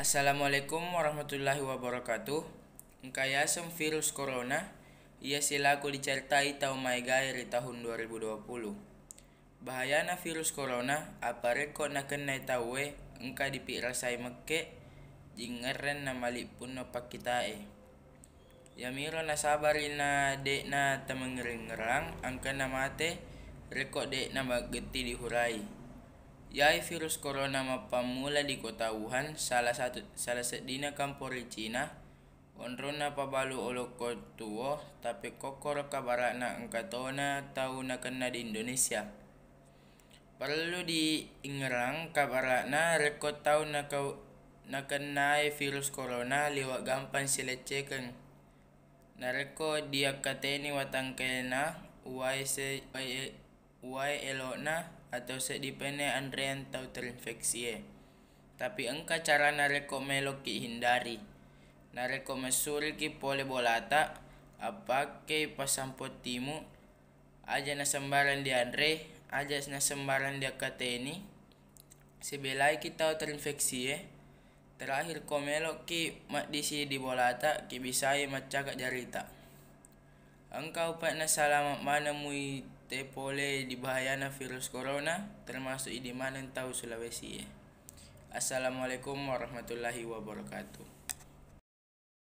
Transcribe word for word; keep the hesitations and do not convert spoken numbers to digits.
Assalamualaikum warahmatullahi wabarakatuh. Engka yaseng virus corona, iya selaku diceritai tau maegae ri tahun dua ribu dua puluh. Bahayana virus corona, apa rekko nakennai tauwe, engka dipirasai mekke, jingerreng na malippunno pakkitae. Yamiro nasabari na de'na tamengngerang-ngerang angkanna mate rekko de'na maggetti dihurai. Yai virus corona mappammula di kota Wuhan, salah satu, salah seddina kampong ri Cina, onronna pabalu olokko tuwo, tapekkokkoro kabara'na engka tona tau nakenna di Indonesia. Parellu diingerang kabara'na rekko tau nakau-, nakennae virus corona liweq gampang sileccekeng. Narekko diakkateni watangkaena, uwae se-, uwae, uwae eloqna atau seddi penne anreang tau terinfeksie. Tapi engka carana rekko meloqki hindari. Narekko messuriki pole bolata, appakkei pasampottimu, aja nasembarang dianre, aja nasembarang diakkateni, sibelaiki tau terinfeksie. Terakhir, ko meloqki maddisi di bolata, ki bisai maccaka jarita. Engka upeqna salama maneng muite pole di bahayana virus corona, termasuk idi maneng tau Sulawesi e. Assalamualaikum warahmatullahi wabarakatuh.